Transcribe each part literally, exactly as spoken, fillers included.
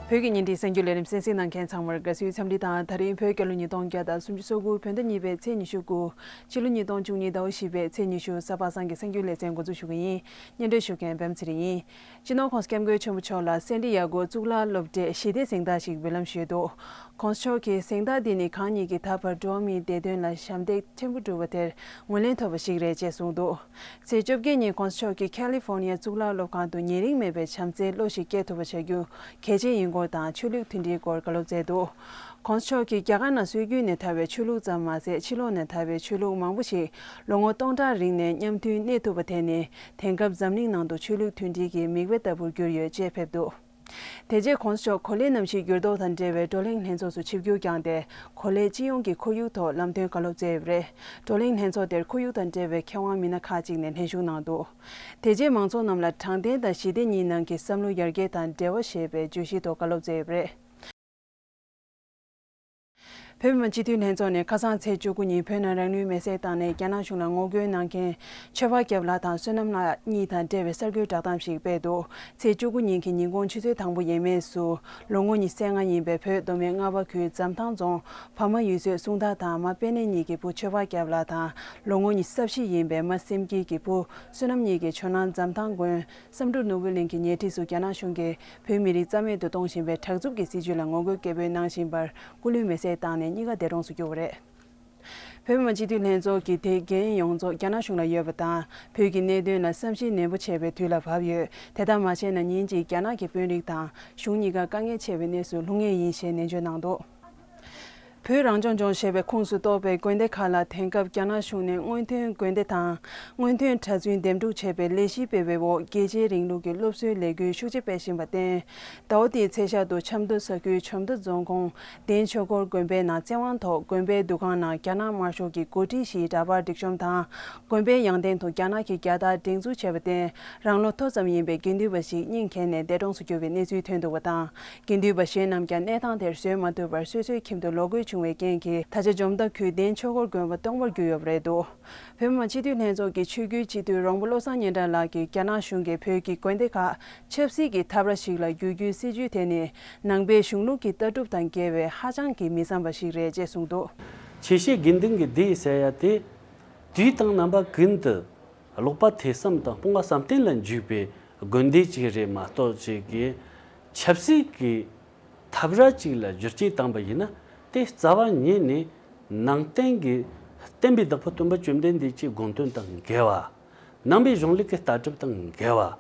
བོད་ཀྱི་ཉིན་རེའི་གསར་འགྱུར་ལས་རིམ་གསན་གཟིགས་གནང་མཁན་ཚང་མར་དགའ་བསུའི་འཚམས་འདྲི་དང་། ད་རིང་བོད་རྒྱལ་ལོ་ཉིས་སྟོང་བརྒྱ་དང་སུམ་ཅུ་སོ་དགུ་བོད་ཟླ་གཉིས་པའི་ཚེས་ཉི་ཤུ་དགུ། ཕྱི་ལོ་ཉིས་སྟོང་བཅུ་གཉིས་ཟླ་བ་བཞི་པའི་ཚེས་ཉི་ཤུ། གཟའ་པ་སངས་ཀྱི་གསར་འགྱུར་ལེ་ཚན་འགོ་འཛུགས་ཞུ་གི་ཡིན། སྙན་སྒྲོན་ཞུ་མཁན་པད་མ་ཚེ་རིང་ཡིན། སྤྱི་ནོར་༸གོང་ས་༸སྐྱབས་མགོན་ཆེན་པོ་མཆོག་ལ་སེ་ཌི་ཡ་གོ་གཙུག་ལག་སློབ་གྲྭས་ཞི་བདེ་གཟེངས་རྟགས་ཤིག་འབུལ་ལམ་ཞུས་འདུག ༸གོང་ས་མཆོག་གིས་གཟེངས་རྟགས་འདི་ནི་གང་ཉིད་ཀྱིས་ད་བར་འགྲོ་བ་མིའི་བདེ་དོན་ལ་ཞབས་འདེགས་ཆེན་པོ་བསྒྲུབས་པ་དེར་ངོས་ལེན་ཐོབ་པ་ཞིག་རེད་ཅེས་གསུངས་འདུག་ཚེས་བཅོ་བརྒྱད་ཉིན་༸གོང་ས་མཆོག་གིས་ཁ་ལི་ཧྥོར་ནི་ཡ་གཙུག་ལག་སློབ་ཁང་དུ་ཉེ་རིང་མེད་པའི་བྱམས་བརྩེའི་བློ་ཞིག་སྐྱེ་ཐུབ་པ་བྱ་རྒྱུ་གལ་ཆེན་ཡིན་སྐོར་དང་། ཆོས་ལུགས་མཐུན་སྒྲིལ་སྐོར་བཀའ་སློབ་སྩལ་འདུག ༸གོང་ས་མཆོག་གིས་རྒྱ་གར་ནང་སྲོལ་རྒྱུན་ནས་དར་བའི་ཆོས་ལུགས་ཙམ་མ་ཟད། ཕྱི་ལོགས་ནས་དར་བའི་ཆོས་ལུགས་མང་པོ་ཞིག་ལོ་ངོ་སྟོང་ཕྲག་རིང་ནས་མཉམ་མཐུན་གནས་ཐུབ་པ་དེ་ནི་དེང་སྐབས་འཛམ་གླིང་ནང་དུ་ཆོས་ལུགས་མཐུན་སྒྲིལ་གྱི་མིག་དཔེ་ལྟ་བུར་གྱུར་ཡོད་ཅེས་ཕེབས་འདུག་དེ་རྗེས་༸གོང་ས་མཆོག་གོ་ལའི་གནམ་གཤིས་འགྱུར་ལྡོག་དང་འབྲེལ་བའི་བགྲོ་གླེང་ལྷན་ཚོགས་སུ་ཆིབས་བསྒྱུར་བསྐྱངས་ཏེ། གོ་ལའི་སྤྱི་ཡོངས་ཀྱི་ཁོར་ཡུག་ཐོག་ལམ་སྟོན་བཀའ་སློབ་སྩལ་ཡོད་པ་རེད། བགྲོ་གླེང་ལྷན་ཚོགས་དེར་ཁོར་ཡུག་དང་འབྲེལ་བའི་མཁས་དབང་མི་སྣ་ཁག་ཅིག་ནས་ལྷན་ཞུགས་གནང་འདུག་དེ་རྗེས་མང་ཚོགས་རྣམས་ལ་དྲང་བདེན་དང་ཞི་བདེ་གཉིས་ནང་གི་བསམ་བློ་ཡར་རྒྱས་དང་འབྲེལ་བ་ཞེས་པའི་བརྗོད་གཞི་ཐོག་བཀའ་སློབ་སྩལ་ཡོད་པ་རེད། བོད་མི་མང་སྤྱི་འཐུས་ལྷན་ཚོགས་ནས་ཁ་སང་ཚེས་བཅུ་དགུ་ཉིན་བོད་ནང་རང་ལུས་མེར་སྲེག་བཏང་ནས་རྒྱ་ནག་གཞུང་ལ་ངོ་རྒོལ་གནང་མཁན་ཆོས་འཕགས་སྐྱབས་ལགས་དང་བསོད་ནམས་ལགས་གཉིས་དང་འབྲེལ་བའི་གསར་འགོད་བསྒྲགས་གཏམ་ཞིག་སྤེལ་འདུག་ཚེས་བཅུ་དགུ་ཉིན་གྱི་ཉིན་གུང་ཆུ་ཚོད་དང་པོ་ཡས་མས་སུ་ལོ་ངོ་ཉི་ཤུ་རྩ་ལྔ་ཡིན་པའི་བོད་མདོ་སྨད་རྔ་བ་ཁུལ་འཛམ་ཐང་རྫོང་བར་མ་ཡུལ་ཚོའི་སུང་ཐང་དང་མ་པེ་ནེ་གཉིས་ཀྱི་བུ་ཆོས་འཕགས་སྐྱབས་ལགས་དང་ལོ་ངོ་ཉི་ཤུ་རྩ་བཞི་ཡིན་པའི་མ་སེམས་སྐྱིད་ཀྱི་བུ་བསོད་ནམས་གཉིས་ཀྱི་ཇོ་ནང་འཛམ་ཐང་དགོན་བསམ་འགྲུབ་ནོར་བུ་གླིང་གི་ཉེ་འཁྲིས་སུ་རྒྱ་ནག་གཞུང་གིས་བོད་མི་རིགས་རྩ་མེད་དུ་གཏོང་བཞིན་པའི་དྲག་རྩུབ་ཀྱི་སྲིད་བྱུས་ལ་ངོ་རྒོལ་སྐད་འབོད་གནང་བཞིན་པར་སྐུ་ལུས་མེར་སྲེག་བཏང་ནས་གཉིས་ཀ་འདས་གྲོངས་སུ་གྱུར་པ་རེད། བོད་མི་མང་སྤྱི་འཐུས་ལྷན་ཚོགས་ཀྱི་དེ་འགན་ཡོངས་རྫོགས་རྒྱ་ནག་གཞུང་ལ་ཡོད་པ་དང་། བོད་ཀྱི་གནད་དོན་ལ་བསམ་གཞིག་ནན་པོ་བྱས་པའི་དུས་ལ་བབ་ཡོད། དེ་ལྟར་མ་བྱས་ན་ཉིན་གཅིག་རྒྱ་ནག་གི་དཔོན་རིགས་དང་གཞུང་གཉིས་ཀ་དཀའ་ངལ་ཆེ་བའི་གནས་སུ་ལྷུང་ངེས་ཡིན་ཞེས་ནན་བརྗོད་གནང་འདུག་བོད་རང་སྐྱོང་ལྗོངས་ཞེས་པའི་ཁོངས་སུ་གཏོགས་པའི་དགོན་སྡེ་ཁག་ལ་དེང་སྐབས་རྒྱ་ནག་གཞུང་ནས་སྔོན་ཐོན་དགོན་སྡེ་དང་སྔོན་ཐོན་གྲྭ་བཙུན་འདེམས་སྒྲུག་བྱེད་པའི་ལས་གཞི་སྤེལ་བའི་འོག་རྒྱལ་གཅེས་རིང་ལུགས་ཀྱི་སློབ་གསོའི་ལས་འགུལ་ཤུགས་ཆེ་སྤེལ་བཞིན་པར་བརྟེན། ཟླ་བ་འདིའི་ཚེས་ཤར་དུ་ཆབ་མདོ་ས་ཁུལ་ཆབ་མདོ་རྫོང་ཁོངས་གདན་ཆོས་འཁོར་དགོན་པའི་ནང་བཙན་དབང་ཐོག་དགོན་པའི་འདུ་ཁང་ནང་རྒྱ་ནག་དམར་ཤོག་གི་འགོ་ཁྲིད་བཞིའི་འདྲ་པར་སྒྲིག་གཤོམ་དང་། དགོན་པའི་ཡང་སྟེང་དུ་རྒྱ་ནག་གི་རྒྱལ་དར་སྒྲེང་འཛུགས་བྱས་པར་བརྟེན། རང་ལོ་ཐོ་ཙམ་ཡིན་པའི་དགེ་འདུན་པ་ཞིག་སྙིང་གས་ནས་འདས་གྲོངས་སུ་གྱུར་བའི་གནས་ཚུལ་ཐོན་འདུག་པ་དང་། དགེ་འདུན་པ་གཞན་རྣམས་ཀྱང་གནས་སྟངས་དེར་བཟོད་མ་ཐུབ་པར་སོ་སོའི་ཁྱིམ་དུ་ལོག་དགོས་བྱུང་བའི་རྐྱེན་གྱིས། ད་ཆ་འཇོ་མདའ་ཁུལ་གདན་ཆོས་འཁོར་དགོན་པ་སྟོང་པར་གྱུར་ཡོད་པ་རེད་འདུག་བོད་མི་མང་སྤྱི་འཐུས་ལྷན་ཚོགས་ཀྱི་ཆོས་བརྒྱུད་སྤྱི་འཐུས་རོང་པོ་བློ་བཟང་སྙན་གྲགས་ལགས་ཀྱིས་རྒྱ་ནག་གཞུང་གིས་བོད་ཀྱི་དགོན་སྡེ་ཁག་ཆབ་སྲིད་ཀྱི་འཐབ་ར་ཞིག་ལ་བསྒྱུར་རྒྱུའི་སྲིད་བྱུས་དེ་ནི་ནང་པའི་གཞུང་ལུགས་ཀྱི་ལྟ་གྲུབ་དང་འགལ་བའི་ཧ་ཅང་གི་མི་བསམ་པ་ཞིག་རེད་ཅེས་གསུངས་འདུག་ཆེ་བཞི་དགེ་འདུན་གྱི་སྡེ་ཟེར་ཡ་དེ། དུས་དང་རྣམ་པ་ཀུན་ཏུ་ཀློག་པ་ཐོས་བསམ་དང་སྤོང་བ་བསམ་གཏན་ལ་འཇུག་པའི་དགོན་སྡེ་གཅིག་རེད་མ་གཏོགས། ཅིག་གིས་ཆབ་སྲིད་ཀྱི་འཐབ་ར་གཅིག་ལ་བསྒྱུར་བཅོས་བཏང་པ་ཡིན་ན། དེ་རྩ་བ་ཉིད་ནས་ནང་བསྟན་གྱི་བསྟན་པའི་བདག་པོ་སྟོན་པ་བཅོམ་ལྡན་འདས་ཀྱི་དགོངས་དོན་དང་འགལ་བ། ནང་པའི་གཞུང་ལུགས་ཀྱི་ལྟ་གྲུབ་དང་འགལ་བ།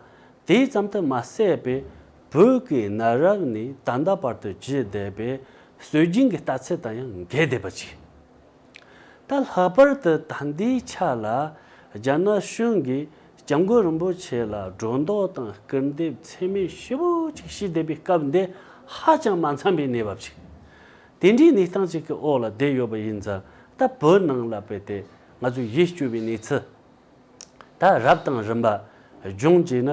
དེ་ཙམ་དུ་མ་ཟད་པའི་བོད་ཀྱི་གནའ་རབས་ནས་ད་ལྟ་བར་དུ་བརྒྱུད་བསྡད་པའི་སྲོལ་རྒྱུན་གྱི་ལྟ་ཚུལ་དང་ཡང་འགལ་བསྡད་པ་ཅིག་ད་ལྷག་པར་དུ་ད་ལྟའི་ཆ་ལ་རྒྱ་ནག་གཞུང་གིས་སྐྱབས་མགོན་རིན་པོ་ཆེ་ལ་སྒྲོ་འདོགས་དང་སྐུར་འདེབས་ཚད་མེད་ཞེ་པོ་ཅིག་བྱས་བསྡད་པའི་སྐབས་འདི་ཧ་ཅང་མ་འཚམ་པའི་གནས་བབ་ཅིག་དེ་འདྲའི་གནས་སྟངས་ཅིག་གི་འོག་ལ་བསྡད་ཡོད་པ་ཡིན་ཙང་། ད་བོད་ནང་ལ་དཔེ་དེ་ང་ཚོས་ཡིད་སྐྱོ་བའི་གནས་ཚུལ། ད་རབ་དང་རིམ་པ་སྦྱོང་བྱས་ན།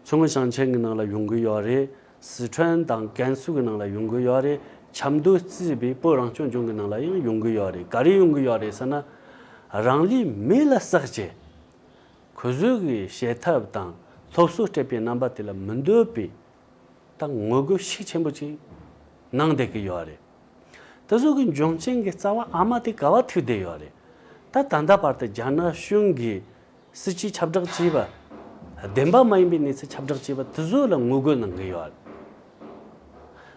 མཚོ་སྔོན་ཞིང་ཆེན་གྱི་ནང་ལ་ཡོང་གི་ཡོད་རེད། སི་ཁྲོན་དང་ཀན་སུའུ་གི་ནང་ལ་ཡོང་གི་ཡོད་རེད། ཆབ་མདོ་གཙོས་པའི་བོད་རང་སྐྱོང་ལྗོངས་ཀྱི་ནང་ལ་ཡང་ཡོང་གི་ཡོད་རེད། ག་རེ་ཡོང་གི་ཡོད་རེད་ཟེར་ན། རང་ལུས་མེ་ལ་བསྲེགས་བྱས། ཁོ་ཚོ་གི་བྱེད་ཐབས་དང་སློབ་གསོ་སྤྲད་པའི་རྣམ་པ་དེ་ལ་མི་འདོད་པའི། ད་ངོ་རྒོལ་ཤུགས་ཆེན་པོ་ཅིག་གནང་བསྡད་ཀྱི་ཡོད་རེད། དེ་ཚོ་གི་འབྱུང་རྐྱེན་གྱི་རྩ་བ་ཨ་མ་དེ་ག་བ་ཐུག་བསྡད་ཡོད་རེད། ད་ད་ལྟ་བར་དུ་རྒྱ་ནག་གཞུང་གིས་སྲིད་བྱུས་ཁྱབ་བསྒྲགས་བྱས་པ། བདེན་པ་མ་ཡིན་པའི་གནས་ཚུལ་ཁྱབ་བསྒྲགས་བྱས་པ་དེ་ཚོ་ལ་ངོ་རྒོལ་གནང་གི་ཡོད་རེད།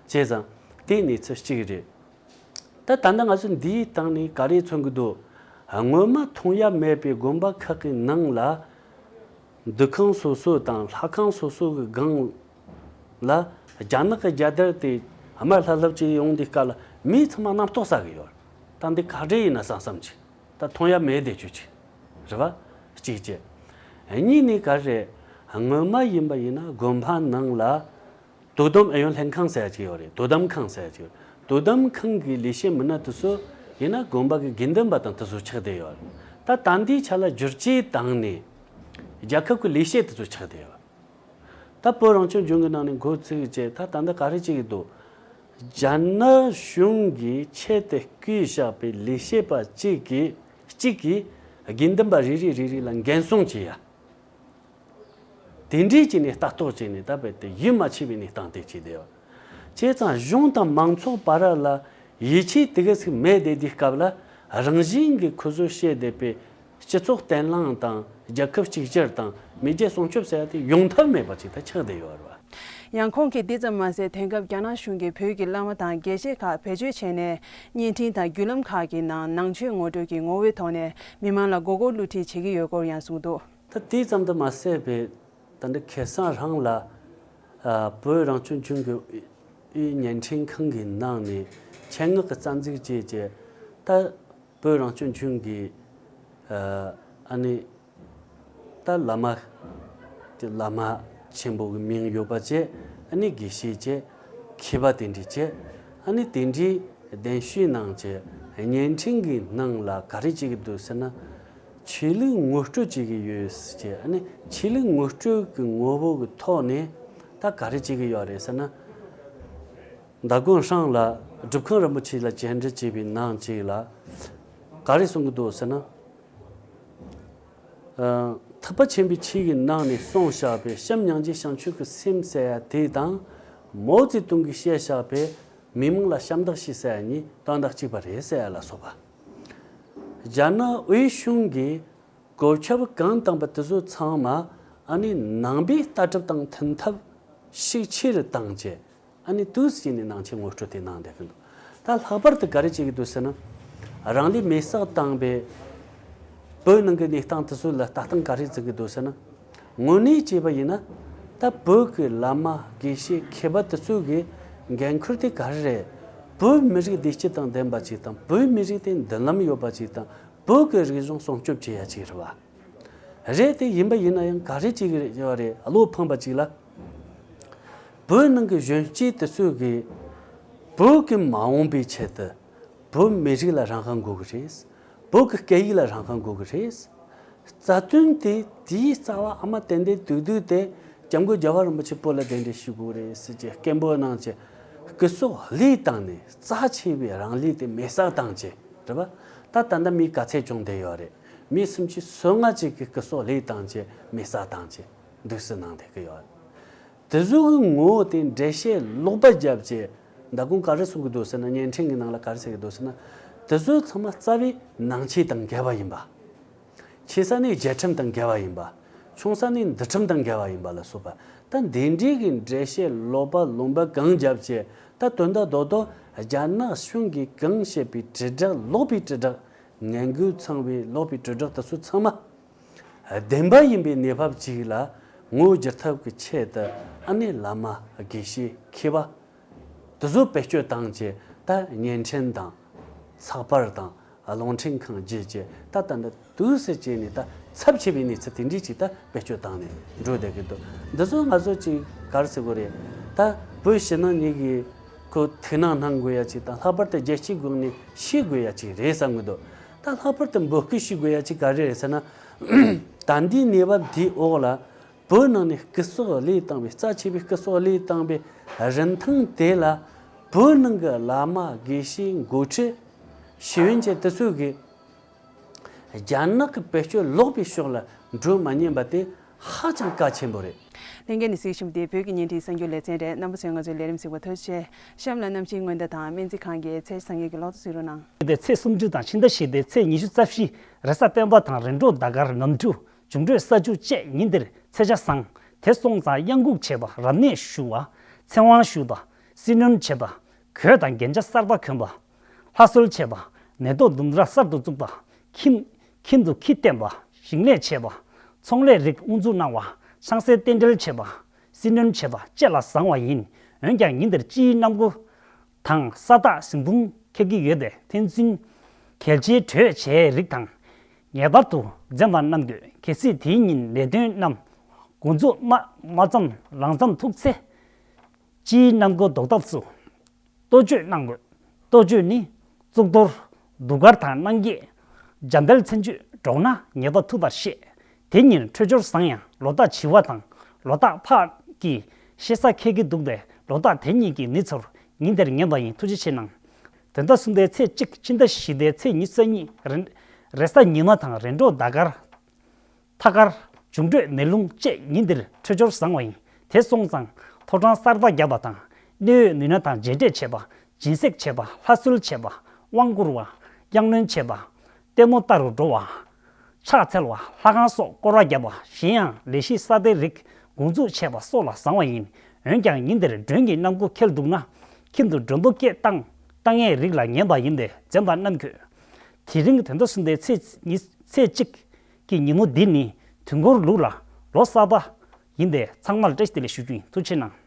བྱས་ཙང་དེ་གནས་ཚུལ་གཅིག་རེད། ད་ད་ལྟ་ང་ཚོ་འདིའི་སྟེང་ནས་ག་རེ་མཚོན་གྱི་འདུག་སྔོན་མ་མཐོང་ཡ་མེད་པའི་དགོན་པ་ཁག་གི་ནང་ལ། འདུ་ཁང་སོ་སོ་དང་ལྷ་ཁང་སོ་སོ་གི་སྒང་ལ་རྒྱ་ནག་གི་རྒྱལ་དར་དེ་དམར་ལྷབ་ལྷབ་ཅིག་ཡོང་དུས་སྐབས་ལ་མི་ཚང་མ་རྣམ་རྟོག་ཟ་གི་ཡོད། ད་འདི་ག་འདྲ་ཡིན་ན་བསམ་བསམ་ཅིག་ད་མཐོང་ཡ་མེད་བསྡད་རྒྱུ་ཅིག་རེད་བ། གཅིག་བྱས། གཉིས་ནས་ག་རེ། སྔོན་མ་ཡིན་པ་ཡིན་ན་དགོན་པ་ནང་ལ་དོ་དམ་ཨུ་ཡོན་ལྷན་ཁང་ཟེར་ཡ་ཅིག་ཡོད་རེད། དོ་དམ་ཁང་ཟེར་ཡ་ཅིག་ཡོད་རེད། དོ་དམ་ཁང་གི་ལས་བྱེད་མི་སྣ་དེ་ཚོ་ཡིན་ན་དགོན་པ་གི་དགེ་འདུན་པ་དང་དེ་ཚོ་ཆགས་བསྡད་ཡོད་རེད། ད་ད་འདིའི་ཆ་ལ་བསྒྱུར་བཅོས་བཏང་ནས་རྒྱལ་ཁབ་ཀྱི་ལས་བྱེད་དེ་ཚོ་ཆགས་བསྡད་ཡོད་རེད། ད་བོད་རང་སྐྱོང་ལྗོངས་ཀྱི་ནང་ནས་འགོ་ཚུགས་བྱས། ད་ད་ལྟ་ག་རེ་བྱེད་ཀྱི་འདུག་རྒྱ་ནག་གཞུང་གིས་ཆེད་དུ་བསྐོས་བཞག་པའི་ལས་བྱེད་པ་གཅིག་གིས་གཅིག་གིས་དགེ་འདུན་པ་རེ་རེ་རེ་རེ་ལ་འགན་སྲུང་བྱེད་ཡ། དེ་འདྲའི་བྱས་ནས་ལྟ་རྟོག་བྱས་ནས་ད་རྦད་དེ་ཡིད་མ་ཆེས་པའི་གནས་སྟངས་དེ་བྱས་བསྡད་ཡོད། བྱས་ཙང་གཞུང་དང་མང་ཚོགས་བར་ལ་ཡིད་ཆེས་དེ་ག་ཟིག་མེད་བསྡད་དུས་སྐབས་ལ། རང་བཞིན་གྱིས་ཁོ་ཚོས་བཤད་བསྡད་པའི་སྤྱི་ཚོགས་བརྟན་ལྷིང་དང་རྒྱལ་ཁབ་གཅིག་གྱུར་དང་མེས་རྒྱལ་སྲུང་སྐྱོབ་ཟེར་ཡ་དེ་ཡོང་ཐབས་མེད་པ་ཅིག་ད་ཆགས་བསྡད་ཡོད་རེད་བ། ཡང་ཁོང་གིས་དེ་ཙམ་མ་ཟད། དེང་སྐབས་རྒྱ་ནག་གཞུང་གིས་བོད་ཀྱི་བླ་མ་དང་དགེ་བཤེས་ཁག་བེད་སྤྱོད་བྱས་ནས། བརྙན་འཕྲིན་དང་བརྒྱུད་ལམ་ཁག་གི་ནང་ནང་ཆོས་ངོ་སྤྲོད་ཀྱི་ངོ་བོའི་ཐོག་ནས་མི་མང་ལ་མགོ་སྐོར་བསླུ་བྲིད་བྱེད་ཀྱི་ཡོད་སྐོར་ཡང་གསུངས་འདུག། ད་དེ་ཙམ་དུ་མ་ཟད་པའི། ད་འདི་ཁ་སང་རང་ལ། ཨ། བོད་རང་སྐྱོང་ལྗོངས་ཀྱི་དབུས་བརྙན་འཕྲིན་ཁང་གི་ནང་ནས་ཆེད་མངགས་ཀྱི་རྩ་འཛུགས་བྱས་བྱས། ད་བོད་རང་སྐྱོང་ལྗོངས་ཀྱི། ཨ། ཨ་ནི། ད་བླ་མ། དེ་བླ་མ་ཆེན་པོ་གི་མིང་ཡོད་པ་བྱས། ཨ་ནི་དགེ་བཤེས་བྱས། མཁས་པ་དེ་འདྲས་བྱས། ཨ་ནི་དེ་འདྲས་གདན་ཞུས་གནང་བྱས། བརྙན་འཕྲིན་གྱི་ནང་ལ་ག་རེ་བྱེད་ཀྱི་འདུག་ཟེར་ན། ཆོས་ལུགས་ངོ་སྤྲོད་བྱེད་ཀྱི་ཡོད་ཟེར་བྱས། ཨ་ནི་ཆོས་ལུགས་ངོ་སྤྲོད་ཀྱི་ངོ་བོ་གི་ཐོག་ནས་ད་ག་རེ་བྱེད་ཀྱི་ཡོད་རེད་ཟེར་ན། མདང་དགོང་སང་ལ་སྒྲུབ་ཁང་རིན་པོ་ཆེ་ལ་བཅར་འདྲི་བྱས་པའི་ནང་གཅིག་ལ་ག་རེ་གསུང་གི་འདུག་ཟེར་ན། ཨ། ཐེག་པ་ཆེན་པོའི་ཆོས་ཀྱི་ནང་ནས་གསུངས་བཞག་པའི་བྱམས་སྙིང་རྗེ་བྱང་ཆུབ་ཀྱི་སེམས་ཟེར་ཡ་དེ་དང་། མའོ་ཙེ་ཏུང་གིས་བཤད་བཞག་པའི་མི་མང་ལ་ཞབས་འདེགས་ཞུ་ཟེར་ཡ་གཉིས་དོན་དག་གཅིག་པ་རེད་ཟེར་ཡ་ལ་སོགས་པ། རྒྱ་ནག་དབུས་གཞུང་གིས་གོ་ཁྱབ་གང་བཏང་པ་དེ་ཚོ་ཚང་མ། ཨ་ནི་ནང་པའི་ལྟ་གྲུབ་དང་མཐུན་ཐབས་ཤུགས་ཆེ་རུ་བཏང་བྱས། ཨ་ནི་དུས་སུ་བྱས་ནས་ནང་ཆོས་ངོ་སྤྲོད་དེ་གནང་བསྡད་ཀྱི་འདུག། ད་ལྷག་པར་དུ་ག་རེ་བྱེད་ཀྱི་འདུག་ཟེར་ན། རང་ལུས་མེར་སྲེག་བཏང་པའི་བོད་ནང་གི་གནས་སྟངས་དེ་ཚོ་ལ་ལྟ་སྟངས་ག་རེ་བྱེད་ཀྱི་འདུག་ཟེར་ན། དངོས་གནས་བྱས་པ་ཡིན་ན། ད་བོད་ཀྱི་བླ་མ་དགེ་བཤེས་མཁས་པ་དེ་ཚོ་གི་འགན་ཁུར་དེ་ག་རེ་རེད། བོད་མི་རིགས་བདེ་སྐྱིད་དང་ལྡན་པ་ཅིག་དང་། བོད་མི་རིགས་དེ་མདུན་ལམ་ཡོད་པ་ཅིག་དང་། བོད་ཀྱི་རིག་གཞུང་སྲུང་སྐྱོབ་བྱེད་ཡ་ཅིག་རེད་བ། རེད་དེ། ཡིན་པ་ཡིན་ན་ཡང་ག་རེ་བྱེད་ཀྱི་ཡོད་རེད། བློ་ཕམ་པ་ཅིག་ལ། བོད་ནང་གི་གཞོན་སྐྱེས་དེ་ཚོ་གིས་བོད་ཀྱི་མ་འོངས་པའི་ཆེད་དུ་བོད་མི་རིགས་ལ་རང་དབང་དགོས་ཀྱི་རེད། བོད་ཀྱི་སྐད་ཡིག་ལ་རང་དབང་དགོས་ཀྱི་རེད། རྩ་དོན་དེ་དེའི་རྩ་བ་ཨ་མ་ཏན་ཏན་སྡུག་སྡུག་དེ་སྐྱབས་མགོན་རྒྱལ་བ་རིན་པོ་ཆེ་བོད་ལ་གདན་འདྲེན་ཞུ་དགོས་རེད་ཟེར་གྱི་སྐད་འབོད་གནང་བྱས། སྐུ་སྲོག་བློས་བཏང་ནས་རྩ་ཆེ་བའི་རང་ལུས་དེ་མེར་སྲེག་བཏང་བྱས་རེད་པ། ད་ད་ལྟ་མི་ག་ཚད་བྱུང་བསྡད་ཡོད་རེད། མི་སུམ་ཅུ་སོ་ལྔ་ཅིག་གི་སྐུ་སྲོག་བློས་བཏང་བྱས་མེར་སྲེག་བཏང་བྱས་འདུག་སེ་གནང་བསྡད་ཀྱི་ཡོད། དེ་ཚོ་གི་ངོ་བོ་དེ་འགྲེལ་བཤད་ལོག་པ་བརྒྱབ་བྱས། མདང་དགོང་ག་རེ་གསུང་གི་འདུག་ཟེར་ན། བརྙན་འཕྲིན་གྱི་ནང་ལ་ག་རེ་ཟེར་གྱི་འདུག་ཟེར་ན། དེ་ཚོ་ཚང་མ་རྩ་བའི་ནང་ཆོས་དང་འགལ་བ་ཡིན་པ། ཆེ་ས་ནས་རྒྱལ་ཁྲིམས་དང་འགལ་བ་ཡིན་པ། ཆུང་ས་ནས་འདུལ་ཁྲིམས་དང་འགལ་བ་ཡིན་པ་ལ་སོགས་པ། ད་འདི་འདྲའི་གི་འགྲེལ་བཤད་ལོག་པ་ལུང་པ་གང་བརྒྱབ་བྱས། ད་དོན་དག་རྡོག་རྡོག་རྒྱ་ནག་གཞུང་གིས་གང་བཤད་པའི་དྲིལ་བསྒྲགས། ལོག་པའི་དྲིལ་བསྒྲགས། ངན་དགུ་ཚང་བའི་ལོག་པའི་དྲིལ་བསྒྲགས་དེ་ཚོ་ཚང་མ། བདེན་པ་ཡིན་པའི་གནས་བབ་ཅིག་ལ་ངོ་བསྒྱུར་ཐབས་ཀྱི་ཆེད་དུ། ཨ་ནི་བླ་མ་དགེ་བཤེས་མཁས་པ་དེ་ཚོ་བེད་སྤྱོད་བཏང་བྱས། ད་བརྙན་འཕྲིན་དང་ཚགས་པར་དང་རླུང་འཕྲིན་ཁང་བརྒྱུད་བྱས། ད་ད་འདི་དུས་སུ་བྱས་ནས་ད་ཚབས་ཆེ་བའི་གནས་ཚུལ་དེ་འདྲས་ཅིག་ད་བེད་སྤྱོད་བཏང་ནས་འགྲོ་བསྡད་ཀྱི་འདུག། འདི་ཚོ་ང་ཚོ་ཅིག་ག་རེ་ཟེར་དགོས་རེད། ད་བོད་ཕྱི་ནང་གཉིས་ཀྱིས་ཁོ་ཐུགས་སྣང་གནང་དགོས་ཡ་ཅིག་དང་། ལྷག་པར་དུ་རྒྱལ་སྤྱིའི་སྒོ་ནས་ཤེས་དགོས་ཡ་ཅིག་རེད་བསམ་གྱི་འདུག། ད་ལྷག་པར་དུ་འབོད་སྐུལ་ཞུ་དགོས་ཡ་ཅིག་ག་རེ་རེད་ཟེར་ན། ད་ལྟའི་གནས་བབ་འདིའི་འོག་ལ་བོད་ནང་ནས་སྐུ་སྲོག་བློས་བཏང་བའི། རྩ་ཆེ་བའི་སྐུ་སྲོག་བློས་བཏང་བའི་རིན་ཐང་དེ་ལ། བོད་ནང་གི་བླ་མ་དགེ་བཤེས་འགོ་ཁྲིད་ཤེས་ཡོན་ཅན་དེ་ཚོ་གིས་རྒྱ་ནག་གི་བེད་སྤྱོད་ལོག་པའི་ཕྱོགས་ལ་འགྲོ་མ་ཉན་པ་དེ་ཧ་ཅང་གལ་ཆེན་པོ་རེད། ལྷན་རྒྱས་ནས་གཟིགས་བཞིན་པ་དེ་བོད་ཀྱི་བརྙན་འཕྲིན་གསར་འགྱུར་ལེ་ཚན་རེད། རྣམ་པ་ཚོས་ང་ཚོའི་ལས་རིམ་གཟིགས་པར་ཐུགས་རྗེ་ཆེ། གཤམ་ལ་གནམ་གཤིས་སྔོན་བརྡ་དང་སྨན་རྩིས་ཁང་གི་ཚེས་བཅུ་གཉིས་ཀྱི་ལོ་ཐོ་གཟིགས་རོགས་གནང་། དེ་ཚེས་སུམ་ཅུ་དང་ཕྱི་ཟླ་བཞི་པའི་ཚེས་ཉི་ཤུ་རྩ་བཞི། རེས་གཟའ་སྤེན་པ་དང་རེས་འགྲོགས་ཟླ་སྐར་ནམ་གྲུ། འབྱུང་འཕྲོད་ས་བཅུ་བཅས་ཉིན་དེར་ཚེས་ཆ་བཟང་། དེ་སོང་ཙང་གཡང་འགུགས་བྱེད་པ། རབ་གནས་ཞུ་བ། ཚེ་དབང་ཞུ་དང་སྲི་མནོན་བྱེད་པ། གོས་དང་རྒྱན་ཆ་གསར་པ་གོན་པ། ལྷ་གསོལ་བྱེད་པ། མེ་ཏོག་ལྡུམ་ར་གསར་དུ་བཙུགས་པ། ཁྱིམ། ཁྱིམ་དུ་ཁྱི་བསྟེན་པ། ཞིང་ལས་བྱེད་པ། ཚོང་ལས་རིགས་དབུ་འཛུགས་གནང་བ། ཆང་སའི་རྟེན་འབྲེལ་བྱེད་པ། སྲི་མནོན་བྱེད་པ་བཅས་ལ་བཟང་བ་ཡིན། འོན་ཀྱང་ཉིན་དེར་སྤྱིའི་གནམ་སྒོ་དང་ས་བདག་ཟིན་ཐུང་ཁེལ་གྱི་ཡོད་པས། ཕན་ཚུན་གལ་ཆེའི་གྲོས་བྱས་རིགས་དང་། ངེས་པར་དུ་འཛེམ་པ་གནང་དགོས། གལ་སྲིད་དེའི་ཉིན་ལས་དོན་རྣམས་འགོ་འཛུགས་མ་མ་བརྩམས་རང་མཚམས་ཐུག་ཚེ། སྤྱིའི་གནམ་སྒོ་ཟློག་ཐབས་སུ་གཏོ་བཅོས་གནང་དགོས། གཏོ་བཅོས་ནི། གཙུག་ཏོར། གདུགས་དཀར་དང་སྣང་བརྒྱད། འཇམ་དཔལ་མཚན་བརྗོད་སྒྲོག་ན་ངེས་པར་ཐུབ་པར་བཤད། དེ་ཉིན་འཕྲོད་སྦྱོར་བཟང་ཡང་ལོ་རྟགས་བྱི་བ་དང་ལོ་རྟགས་ཕག་གི་ཤེས་ས་ཁེལ་གྱི་འདུག་པས། ལོ་རྟགས་དེ་གཉིས་ཀྱི་མི་ཚོར་ཉིན་དེར་ངན་པ་ཡིན། ཐུགས་རྗེ་ཆེ་གནང་། དོན་དག་གསུམ་པའི་ཚེས་གཅིག་ཕྱི་ཟླ་བཞི་པའི་ཚེས་ཉི་ཤུ་རྩ་གཉིས། རེས་རེས་གཟའ་ཉི་མ་དང་རེས་འགྲོགས་ཟླ་སྐར། ཐ་སྐར། འབྱུང་འཕྲོད་མེ་རླུང་བཅས་ཉིན་དེར་འཕྲོད་སྦྱོར་བཟང་བ་ཡིན། དེ་སོང་ཙང་ཕོ་བྲང་གསར་པ་བརྒྱབ་པ་དང་ གནད་ཡོད་ནུས་སྣ་དང་རྗེས་འབྲེལ་བྱེད་པ། སྦྱིན་སྲེག་བྱེད་པ། ལྷ་གསོལ་བྱེད་པ། དབང་བསྐུར་བ། གཡང་གནོན་བྱེད་པ། ལྟད་མོ་ལྟ་རུ་འགྲོ་བ། ཕྱག་འཚལ་བ། ལྷ་ཁང་སོགས་བསྐོར་བ་བརྒྱབ་པ། གཞན་ཡང་ལས་གཞི་གསར་པའི་རིགས་འགོ་འཛུགས་བྱས་པ་སོགས་ལ་བཟང་བ་ཡིན། འོན་ཀྱང་ཉིན་དེར་མགྲོན་གྱི་རྣམ་མགོ་ཁྱེར་འདུག་ན། ཁྱིམ་དུ་མགྲོན་པོ་སྐད་བཏང་བཏང་ཡས་རིགས་ལ་ངན་པ་ཡིན་པས་འཛེམ་པ་གནང་དགོས། དེ་རིང་དོན་དུ་གསུངས་པའི་ཚེས་ཉི་ཚེས་གཅིག་གི་ཉིན་མོ་འདི་ནི་དུས་འཁོར་ལུགས་ལ་ལོ་གསར་པ་ཡིན་པས་ཚང་མར་བཀྲ་ཤིས་བདེ་ལེགས་ཞུ་རྒྱུ་ཡིན། ཐུགས་རྗེ་གནང་།